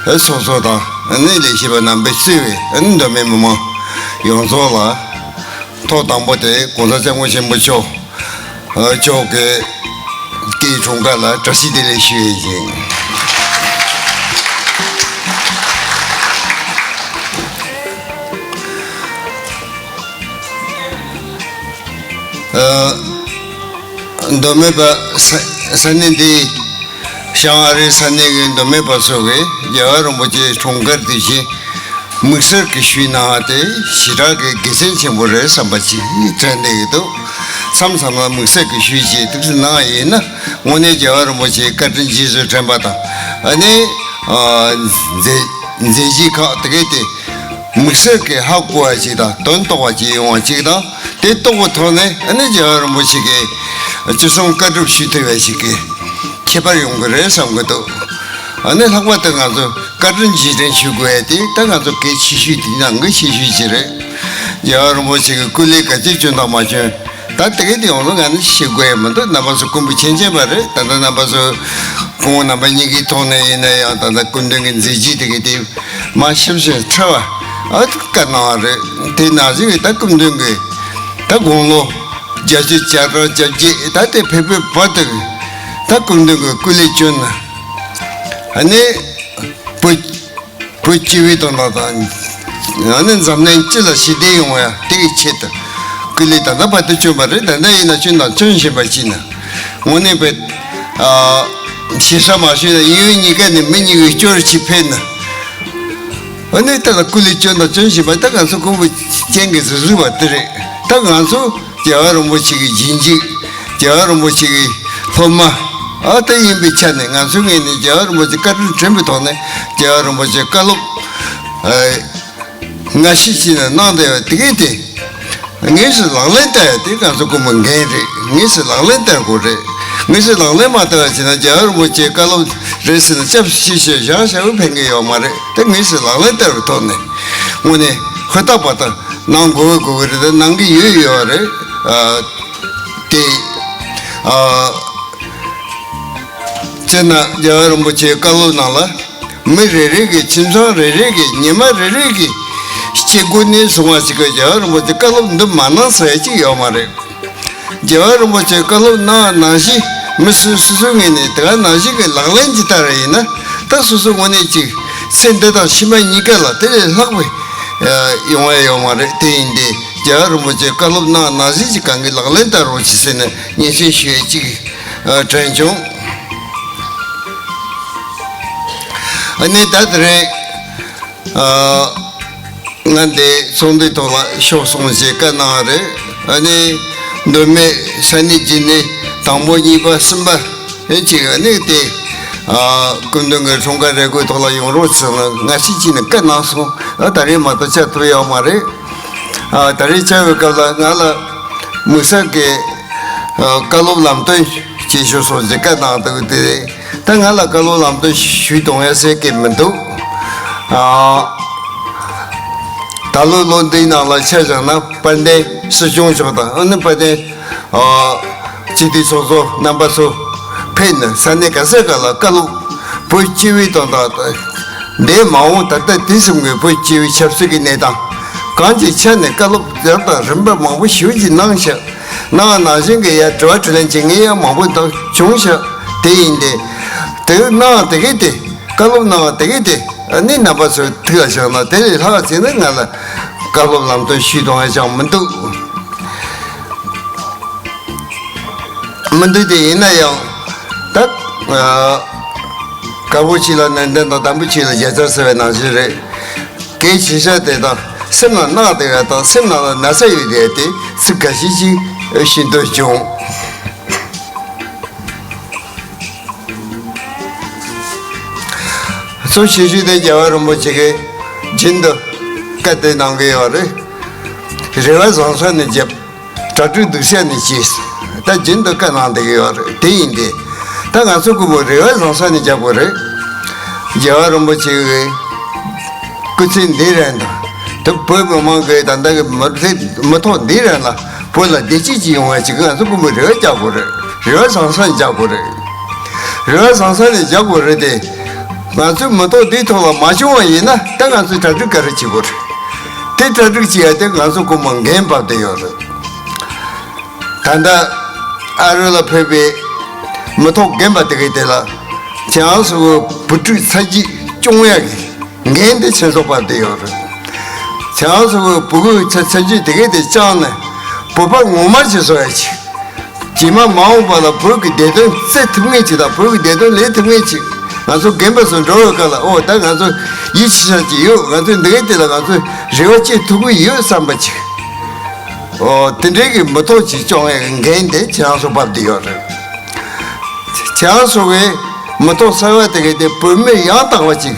ཨ་ཚོགས་གཙོ་དང་ཨ་ནི་ལས་བྱེད་པ་རྣམ་པས་གཙོས་པའི་ཨ་ནི་མདོ་སྨད་མི་མང་ཡོངས་རྫོགས་ལ་ཐོག་དང་པོ་དེ་གོང་ས་སྐྱབས་མགོན་ཆེན་པོ་མཆོག་ཨ་མཆོག་གི་སྐུའི་འཁྲུངས་སྐར་ལ་བཀྲ་ཤིས་བདེ་ལེགས་ཞུ་ཡས་ཡིན། ཨ་མདོ་སྨད་པ་ས་ས་གནས་འདི་བྱང་ཨ་རིའི་ས་གནས་ཀྱི་མདོ་སྨད་པ་ཚོ་གིས་རྒྱལ་བ་རིན་པོ་ཆེའི་འཁྲུངས་སྐར་དེ་བཞིན་དམིགས་བསལ་གྱི་ཞུས་གནང་བ་དེ་ཞེ་དྲག་གི་དགེ་མཚན་ཆེན་པོ་རེད་བསམ་པ་ཅིག་དྲན་བསྡད་ཀྱི་འདུག་མཚམས་མཚམས་ལ་དམིགས་བསལ་གྱི་ཞུས་ཅིག་ཐུགས་སུ་གནང་ཡིན་ན་དངོས་གནས་རྒྱལ་བ་རིན་པོ་ཆེའི་བཀའ་དྲིན་རྗེས་སུ་དྲན་པ་དང་ཨ་ནི་ཨ་མཛད་མཛད་རྗེས་ཁག་དེ་གས་དེ། དམིགས་བསལ་གྱི་ཧ་གོ་བ་ཞིག་དང་དོན་རྟོགས་པ་ཞིག་ཡོང་བ་ཞིག་དང་དེ་རྟོགས་པའི་ཐོག་ནས་ཨ་ནི་རྒྱལ་བ་རིན་པོ་ཆེ་གིས་ཅི་གསུང་བཀའ་སྒྲུབ་ཞུ་ཐུབ་པ་ཞིག་གི་ཁྱད་པར་ཡོང་གི་རེད་བསམ་གྱི་འདུག་ཨ་ནི་ལྷག་པར་དུ་ང་ཚོ་བཀའ་དྲིན་རྗེས་དྲན་ཞུ་དགོས་ཡ་དེ་ད་ང་ཚོ་གལ་ཆེ་ཤོས་དེ་ནང་གི་ཆེ་ཤོས་ཅིག་རེད། རྒྱལ་བ་རིན་པོ་ཆེ་གི་སྐུ་ལས་ག་ཚོད་བསྐྱོན་དང་མ་བསྐྱོན། ད་དེ་གའི་དེ་ཡོངས་རྫོགས་ང་ནི་ཤེས་དགོས་ཡ་མི་འདུག་རྣམ་པ་ཚོ་སྐུ་འབུ་མཁྱེན་མཁྱེན་པ་རེད། ད་ལྟ་རྣམ་པ་ཚོ་སྐུ་ངོ་རྣམ་པ་གཉིས་ཀྱི་ཐོག་ནས་ཡིན་ན་ཡང་ད་ལྟ་སྐུ་མདུན་གྱི་མཛད་རྗེས་དེ་གའི་དེ་མ་ཤེས་ཤེས་ཁྲ་བ་ཨ་བཀའ་གནང་བ་རེད། དེ་ནང་བཞིན་གྱི་ད་སྐུ་མདུན་གྱི་ད་དགུང་ལོ་བརྒྱད་ཅུ་གྱ་གྲངས་གྱ་བརྒྱད་ད་དེ་ཕེབས་པའི་བར་དུ་ད་སྐུ་མདུན་གྱི་སྐུ་ལས་བསྐྱོན་ན་ཨ་ནི་བུ། བོད་སྤྱི་བའི་དོན་དག་དང་། ཡང་ན་འཛམ་གླིང་སྤྱི་ལ་ཞི་བདེ་ཡོང་བ་དེ་གི་ཆེད་དུ་སྐུ་ལས་ད་ལྟ་བར་དུ་བསྐྱོན་པ་རེད། ད་ལྟ་ཡིན་ན་བསྐྱོན་དང་སྐྱོན་བཞིན་པ་ཅིག་ན་དངོས་གནས་བོད་ཞེ་ས་མ་ཞུས་ན་ཡུལ་གཉིས་ཀ་ནས་མི་གཉིས་ཀྱི་སྐྱོར་ཅིག་ཕེབས་ན་འོ་ནས་ད་ལ་སྐུ་ལས་བསྐྱོན་དང་སྐྱོན་བཞིན་པ་ད་ང་ཚོ་ཀུན་པོ་ཅན་གྱི་རུས་པ་དེ་རེད། ད་ང་ཚོ་རྒྱལ་བ་རིན་པོ་ཆེ་གི་རྗེས་འཇུག་རྒྱལ་བ་རིན་པོ་ཆེ་གི་སློབ་མ་ཨ་ད་ཡིན་པའི་ཆ་ནས་ང་ཚོའི་ངོས་ནས་རྒྱལ་བ་རིན་པོ་ཆེ་བཀའ་དྲིན་དྲན་པའི་ཐོག་ནས་རྒྱལ་བ་རིན་པོ་ཆེ་བཀའ་སློབ་ཨ་སྔ་ཕྱི་ཕྱི་ནས་གནང་བསྡད་པ་དེ་གས་དེ་དངོས་སུ་ལག་ལེན་བསྟར་ཡ་དེ་ང་ཚོ་ཀུན་པོ་འགན་རེད། དངོས་སུ་ལག་ལེན་བསྟར་དགོས་རེད། དངོས་སུ་ལག་ལེན་མ་བསྟར་བ་བྱས་ན་རྒྱལ་བ་རིན་པོ་ཆེའི་བཀའ་སློབ་རེད་ཟེར་ན་སྐྱབས་སུ་མཆི་ཞེས་བཞག་བཞག་པས་ཕན་གི་ཡོད་མ་རེད། དེ་དངོས་སུ་ལག་ལེན་བསྟར་བའི་ཐོག་ནས་དངོས་གནས་ཧུར་ཐག་པ་དང་གནང་དགོས་དགོས་ཀྱི་རེད། དེ་གནང་གི་ཡོད་ཡོད་རེད། ཨ་དེ་ཨ་སྤྱིར་ན་རྒྱལ་བ་རིན་པོ་ཆེའི་བཀའ་སློབ་ནང་ལ་མི་རེ་རེ་གི་ཁྱིམ་ཚང་རེ་རེ་གི་ཉི་མ་རེ་རེ་གི་སྐྱེ་དགུ་ནས་བཟུང་བ་ཞིག་གི་རྒྱལ་བ་རིན་པོ་ཆེའི་བཀའ་སློབ་འདི་མ་གནང་ཟེར་ཡ་གཅིག་ཡོད་མ་རེད། རྒྱལ་བ་རིན་པོ་ཆེའི་བཀའ་སློབ་གནང་བ་ནང་བཞིན་མི་སུ་སོ་སོའི་ངོས་ནས་དེ་ག་ནང་བཞིན་གྱི་ལག་ལེན་ཇི་ལྟར་ཡིན་ན་ད་སོ་སོ་དངོས་གནས་ཅིག་ཚེ་འདི་དང་ཕྱི་མ་གཉིས་ཀ་ལ་དེ་ལས་ལྷག་པའི་ཡོང་བ་ཡོད་མ་རེད། དེ་ཡིན་ཏེ་རྒྱལ་བ་རིན་པོ་ཆེའི་བཀའ་སློབ་གནང་བ་ནང་བཞིན་གྱི་གང་གི་ལག་ལེན་བསྟར་རོགས་གྱིས་ཟེར་ནས་སྙན་སེང་ཞུ་ཡས་ཅིག་དྲན་བྱུང་། ཨ་ནི་ད་དེ་རིང་ང་འདི་ཚོགས་འདུའི་ཐོག་ལ་ཤོག་གསུངས་ཞེས་བཀའ་གནང་བ་རེད། ཨ་ནི་མདོ་སྨད་ས་གནས་རྒྱུན་ལས་དང་པོ་གཉིས་པ་གསུམ་པ་ཨེ་ཅིག་ཨ་ནི་དེ་སྐུ་མདུན་གྱི་འཁྲུངས་སྐར་རེ་སྐུལ་ཐོག་ལ་ཡོང་རོགས་ཟེར་ན་ང་ཤི་ཅིག་ནས་བཀའ་གནང་སོང་། ཨ་ད་རེས་མ་གཏོགས་བཅར་ཐུབ་ཡོད་མ་རེད། ཨ་ད་རེས་བཅར་བའི་སྐབས་ལ་ང་ལ་དམིགས་བསལ་གྱི་བཀའ་སློབ་ལམ་སྟོན་བྱེད་ཤོག་སོགས་ཀྱི་བཀའ་གནང་འདུག་དེ་ད་ང་ལ་བཀའ་སློབ་ལམ་སྟོན་ཞུས་གཏོང་ཡ་ཟེར་གྱི་མི་འདུག་ཨ་ད་ལོ་ལོ་འདིའི་ནང་ལ་ཆ་བཞག་ན་དཔལ་ལྡན་སྲིད་སྐྱོང་མཆོག་དང་ཨ་ནི་དཔལ་ལྡན་ཨ་སྤྱི་འཐུས་ཚོགས་གཙོ་རྣམ་པ་ཚོ་ཕེབས་ནས་ས་གནས་ག་ས་ག་ལ་བཀའ་སློབ་བོད་སྤྱི་བའི་དོན་དག་འདས་མ་འོངས་ད་ལྟ་དུས་གསུམ་གྱི་བོད་སྤྱི་བའི་ཆབ་སྲིད་ཀྱི་གནས་སྟངས་གང་ཅིའི་ཆ་ནས་བཀའ་སློབ་ལྗགས་དང་རིམ་པ་མང་པོ་ཞེ་པོ་ཅིག་གནང་ཤག་གནང་བ་ནང་བཞིན་གྱི་ཡ་དྲི་བ་དྲིས་ལན་བྱེད་མཁན་ཡང་མང་པོ་འདུག་བྱུང་ཤག་དེ་ཡིན་ཏེ། དེ་གནང་བ་དེ་གས་དེ་བཀའ་སློབ་གནང་བ་དེ་གས་དེ་ཨ་ནི་རྣམ་པ་ཚོའི་ཐུགས་ལ་བཞག་ན་དེ་ལས་ལྷག་ཅིག་ནི་ང་ལ་བཀའ་སློབ་ལམ་སྟོན་ཞུས་གཏོང་ཡ་ཅང་མི་འདུག་མི་འདུག་དེ་ཡིན་ན་ཡང་ད་དཀར་པོ་ཆེ་ལ་ནན་ཏན་དང་དམ་པོ་ཆེ་ལ་རྒྱལ་ཚབ་ཟེར་བའི་ནང་བཞིན་རེད། གལ་ཆེ་ཤོས་དེ་དང་སེམས་ལ་བརྣག་བསྡད་ཡ་དང་སེམས་ནང་ལ་ན་ཚ་ཡོད་བསྡད་དེ་ཚིག་འགའ་ཤས་ཤིག་ཤེས་འདོད་བྱུང་། གཙོ་ཆེ་ཤོས་དེ་རྒྱལ་བ་རིན་པོ་ཆེ་གིས་རྒྱུན་དུ་བཀའ་དེ་གནང་གི་ཡོད་རེད། རེ་བ་བཟང་ས་ནས་བརྒྱབ། གྲ་སྒྲིག་སྡུག་ས་ནས་བྱས། ད་རྒྱུན་དུ་བཀའ་གནང་བསྡད་ཀྱི་ཡོད་རེད། དེ་ཡིན་ཏེ། ད་ང་ཚོ་སྐུ་མོ་རེ་བ་བཟང་ས་ནས་བརྒྱབ་དགོས་རེད། རྒྱལ་བ་རིན་པོ་ཆེ་གི་སྐུ་ཚེ་འདི་རིང་དང་། དེ་བོད་མི་མང་གི་ད་ལྟ་གི་མི་ཚེ་མི་ཐོག་འདི་རིང་ལ་བོད་ལ་བདེ་སྐྱིད་ཅིག་ཡོང་བ་ཅིག་ང་ཚོ་སྐུ་མོ་རེ་བ་རྒྱག་དགོས་རེད། རེ་བ་བཟང་ས་ནས་རྒྱག་དགོས་རེད། རེ་བ་བཟང་ས་ནས་རྒྱག་དགོས་རེད་དེ། ང་ཚོའི་མི་ཐོག་འདིའི་ཐོག་ལ་མ་བྱུང་བ་ཡིན་ན་ད་ང་ཚོས་གྲ་སྒྲིག་ག་རེ་བྱེད་དགོས་རེད། དེ་གྲ་སྒྲིག་བྱེད་ཡ་དེ་ང་ཚོ་སྐུ་མོ་འགན་བབས་བསྡད་ཡོད་རེད། ད་ལྟ་ཨ་རི་ལ་ཕེབས་པའི་མི་ཐོག་རྒན་པ་དེ་གའི་དེ་ལ་ཁྱེད་རང་ཚོ་བུ་ཕྲུག་ཚ་རྒྱུད་སྐྱོང་ཡ་གི་འགན་དེ་ཁྱེད་ཚོ་བབས་བསྡད་ཡོད་རེད། ཁྱེད་རང་ཚོ་བུ་གུ་ཚ་ཚ་རྒྱུད་དེ་གའི་དེ་བཅངས་ནས་བོད་པ་ངོ་མ་ཅིག་བཟོ་ཡ་ཅིག་རྗེས་མ་མ་འོངས་པ་ལ་བོད་ཀྱི་བདེ་དོན་བརྩད་ཐུབ་མཁན་ཅིག་དང་བོད་ཀྱི་བདེ་དོན་ལས་ཐུབ་མཁན་ཅིག་ང་ཚོ་རྒན་པ་ཚོ་འགྲོ་བའི་སྐབས་ལ་ཨོ་ད་ང་ཚོ་ཡིད་ཆེས་ས་ཅིག་ཡོད། ང་ཚོ་འདི་གའི་དེ་ལ་ང་ཚོ་རེ་བ་བཅོལ་ཐུབ་ཀྱི་ཡོད་བསམ་པ་ཅིག་ཨོ་དེ་འདྲའི་གི་མི་ཐོག་ཅིག་སྐྱོང་ཡའི་འགན་དེ་ཁྱེད་རང་ཚོ་བབས་བསྡད་ཡོད་རེད། ཁྱེད་རང་ཚོ་གི་མི་ཐོག་གསར་བ་དེ་གའི་དེ་བོད་མི་ཡང་དག་པ་ཅིག་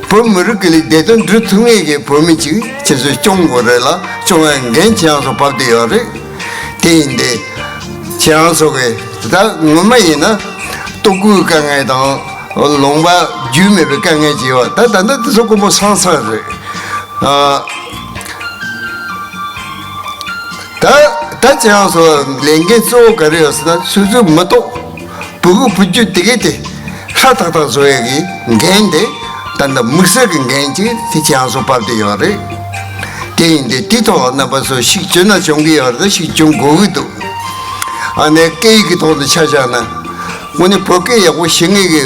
བོད་མི་རིགས་ཀྱི་ལས་བདེ་དོན་སྒྲུབ་ཐུབ་མཁན་གྱི་བོད་མི་ཅིག་ཁྱེད་ཚོས་སྐྱོང་དགོས་རེད་ལ་སྐྱོང་བའི་འགན་ཁྱེད་རང་ཚོ་བབས་བསྡད་ཡོད་རེད། དེ་ཡིན་ཏེ། ཁྱེད་རང་ཚོ་གིས་ད་ངོ་མ་ཡིན་ན་ལྟོ་གོས་དཀའ་ངལ་དང་ལུང་པ་རྒྱུས་མེད་པའི་དཀའ་ངལ་ཅིག་ཡོད། ད་ད་ལྟ་དེ་ཚོ་དཀོན་པོ་སང་སང་རེད། ཨ། ད་ད་ཁྱེད་རང་ཚོ་ལས་འགན་གཙོ་བོ་ག་རེ་ཡོད་ཟེར་ན་སོ་སོའི་མི་ཐོག་བུ་གུ་བུ་རྒྱུད་དེ་གའི་དེ་ཧྲ་ཐག་ཐག་བཟོ་ཡས་ཀྱི་འགན་དེ་ད་ལྟ་དམིགས་བསལ་གྱི་འགན་ཅིག་དེ་ཁྱེད་རང་ཚོ་བབས་བསྡད་ཡོད་རེད། དེ་ཡིན་དུས་དེའི་ཐོག་ལ་རྣམ་པ་ཚོ་ཤུགས་བསྐྱོན་ན་བྱུང་གི་ཡོད་རེད། ཤུགས་བསྐྱོན་དགོས་ཀྱི་འདུག་ཨ་ནི་སྐད་ཡིག་གི་ཐོག་ཏུ་ཆ་བཞག་ན་དངོས་གནས་བོད་སྐད་ཡག་པོ་ཤེས་མཁན་གྱི་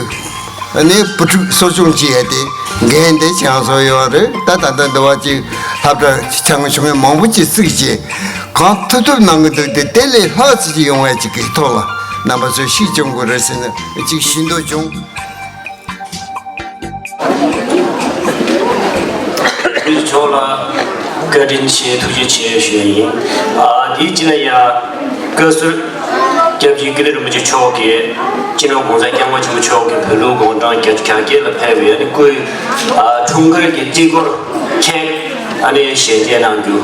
ཨ་ནི་བུ་ཕྲུག་གསོ་སྐྱོང་བྱེད་ཡ་དེ་འགན་དེ་ཁྱེད་རང་ཚོ་ཡོད་རེད། ད་ད་ལྟ་འདི་བ་ཅིག་སློབ་གྲྭ་ཆུང་ངུ་ཆུང་ངུ་མང་པོ་ཅིག་བཙུགས་རྗེས་གང་ཐུབ་ཐུབ་གནང་གི་འདུག་དེ་དེ་ལས་ལྷག་ཙམ་ཅིག་ཡོང་བ་ཅིག་གི་ཐོག་ལ་རྣམ་པ་ཚོས་ཤུགས་སྐྱོན་དགོས་རེད་ཟེར་ནས་ཅིག་ཞུ་འདོད་བྱུང་། མཆོག་ལ་བཀའ་དྲིན་ཆེ་ཐུགས་རྗེ་ཆེ་ཞུ་ཡ་ཡིན། ཨ་དེའི་རྗེས་ལ་ཡ་བཀའ་ཟུར་སྐྱབས་རྗེ་ཀིརྟི་རིན་པོ་ཆེ་མཆོག་གིས་སྤྱི་ནོར་༸གོང་ས་༸སྐྱབས་མགོན་ཆེན་པོ་མཆོག་གིས་བོད་ལུགས་དགུང་གྲངས་བརྒྱད་ཅུ་གྱ་བརྒྱད་ལ་ཕེབས་པའི་སྐུའི་ཨ་འཁྲུངས་སྐར་གྱི་རྩིས་འཁོར་ཁེག་ཨ་ནི་ཞལ་འདེབས་གནང་རྒྱུ།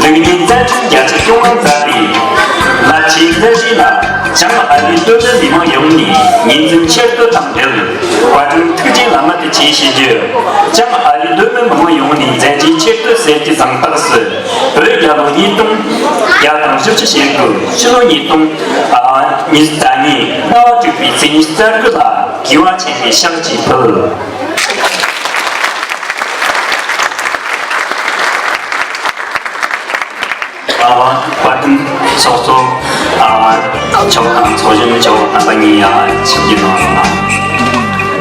ལུགས་གཉིས་མཛད་འཕྲིན་རྒྱ་ཆེ་སྐྱོང་བར་མཛད་པའི་རླབས་ཆེའི་མཛད་རྗེས་ལ་བྱང་ཨ་རིའི་སྟོད་མི་མི་མང་ཡོངས་ནས་ངོས་འཛིན་ཆེ་བསྟོད་དང་འབྲེལ་བཀའ་དྲིན་ཐུགས་རྗེ་བླ་མ་དུ་ཆེ་ཞུ་རྒྱུ། བྱང་ཨ་རིའི་སྟོད་མི་མི་མང་ཡོངས་ནས་མཛད་རྗེས་ཆེ་བསྟོད་གསེར་གྱི་གཟེངས་རྟགས་སུ་བོད་རྒྱལ་ལོ་ཉིས་སྟོང་བརྒྱ་དང་བཞི་བཅུ་ཞེ་དགུ་ཕྱི་ལོ་ཉིས་སྟོང་ཉི་ཤུ་རྩ་གཉིས་ཟླ་བ་དྲུག་པའི་ཚེས་ཉི་ཤུ་རྩ་དགུ་ལ་དགེ་བ་ཆེན་པོའི་ཕྱག་ཅིག་ཕུལ། ཨ་བ་བཀའ་དྲིན་ ཚོགས་གཙོ་ཨ་མཆོག་དང་ཚོགས་གཞོན་མཆོག་རྣམ་པ་གཉིས་ཡང་ཆིབས་བསྒྱུར་གནང་སོང་ལ།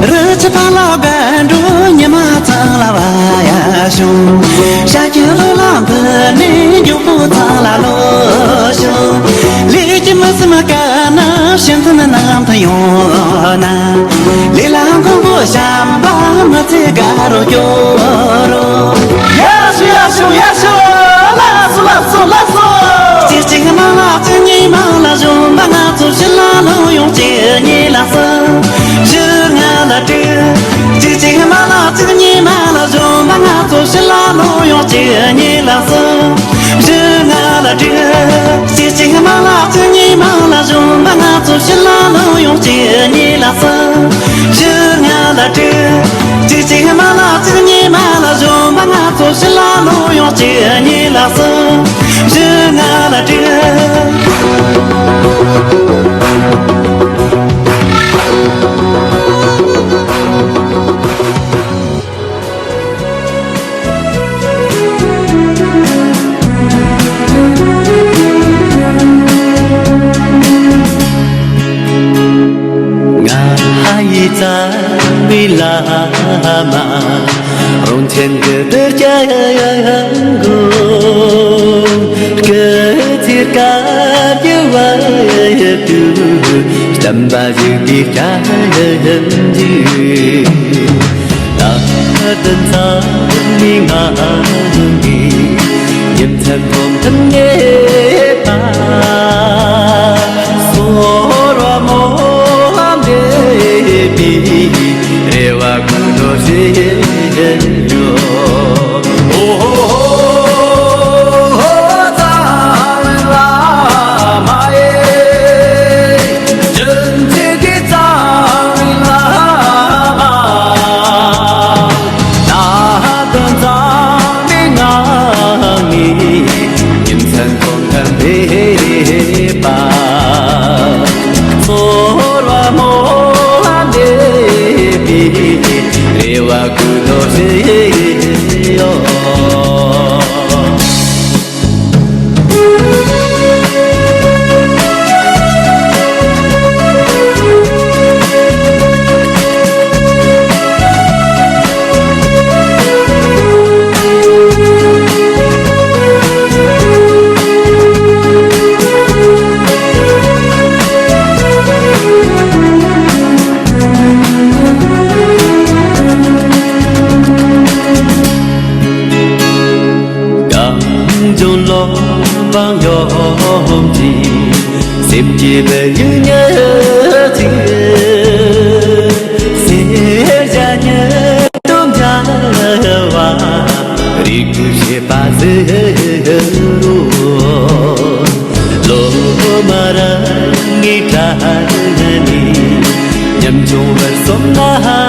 རི་ཆུ་ཕ་ལ་བན་འགྲོ་ཉི་མ་ཚང་ལ་བ་ཡ་བྱུང་། ཤ་ཁྱི་ལོ་ལ་འདི་ནས་མགྱོགས་པོ་ཚང་ལ་ལོ་བྱུང་། ལས་ཀྱི་མི་སེམས་དཀར་ན་ཤིན་ཏུ་ནི་ནང་དུ་ཡོང་ན། ལས་ལ་མགོན་པོ་བྱམས་པ་མི་ཚེ་དགའ་རུ་སྐྱོ་རུ། ཡ་ཤུ་ཡ་ཤུ་ཡ་ཤུ། ལགས་སོ་ལགས་སོ་ལགས་སོ། གཅིག་གཅིག་མ་ལགས་གཅིག་གཉིས་མ་ལགས་བཞོན་པ་ང་ཚོ་ཕྱི་ལ་ལོག་ཡོང་གཅིག་གཉིས་ལགས་སོ། བཞི་ལྔ་ལ་དྲུག་གཅིག་གཅིག་མ་ལགས་གཅིག་གཉིས་མ་ལགས་བཞོན་པ་ང་ཚོ་ཕྱི་ལ་ལོག་ཡོང་གཅིག་གཉིས་ལགས་སོ། བཞི་ལྔ་ལ་དྲུག་གཅིག་གཅིག་མ་ལགས་གཅིག་གཉིས་མ་ལགས་བཞོན་པ་ང་ཚོ་ཕྱི་ལ་ལོག་ཡོང་གཅིག་གཉིས་ལགས་སོ། བཞི་ལྔ་ལ་དྲུག་གཅིག་གཅིག་མ་ལགས་གཅིག་གཉིས་མ་ལགས་བཞོན་པ་ང་ཚོ་ཕྱི་ལ་ལོག་ཡོང་གཅིག་གཉིས་ལགས་སོ། བཞི་ལྔ་ལ་དྲུག་ང་ཡི་རྩ་བའི་བླ་མ། རང་ཆེན་གྱི་དུར་རྒྱལ་གོ། སྐུ་ཚེ་བསྐལ་བརྒྱའི་བར་དུ། བསྟན་པ་བཞུགས་པའི་བསྐྱར་འཇུག་ད་ལྟ་ཚང་མའི་ངང་ནས། ཉིན་མཚན་ཐོག་མཐུན་ངེས་པ། ཚོར་བ་མོ་ལ་འདྲེས་པའི་རེ་བ་ཀུན་སློང་ཞིག་ཡོད། ཨོ་ཧོ་ཧོ་ཧོ། རྩ་བའི་བླ་མ་ཡེ། རྒྱུན་གཅིག་གི་རྩ་བའི་བླ་མ། ད་ལྟ་རྩ་བའི་ངང་ནས་ཉིན་མཚན་ཐོག་མཐའ་འདས་པ། ཚོར་བ་མོ་ལ་འདྲེས་པའི་རེ་བ་ཀུན་སློང་ཞིག་ཡོད། གངས་ལྗོངས་ལོ་འབབ་ཡོངས་ཀྱི་སེམས་ཀྱི་བུ་ཡུག་ཉག་གཅིག་སེར་སྐྱ་ཉི་སྟོབས་འཇའ་བ་རེ་སྐུལ་བྱེད་པ་ཟེར་རོ། ལོ་མ་རང་ངི་གྲལ་ནས་ཉམ་ཆུང་བར་སོང་ན།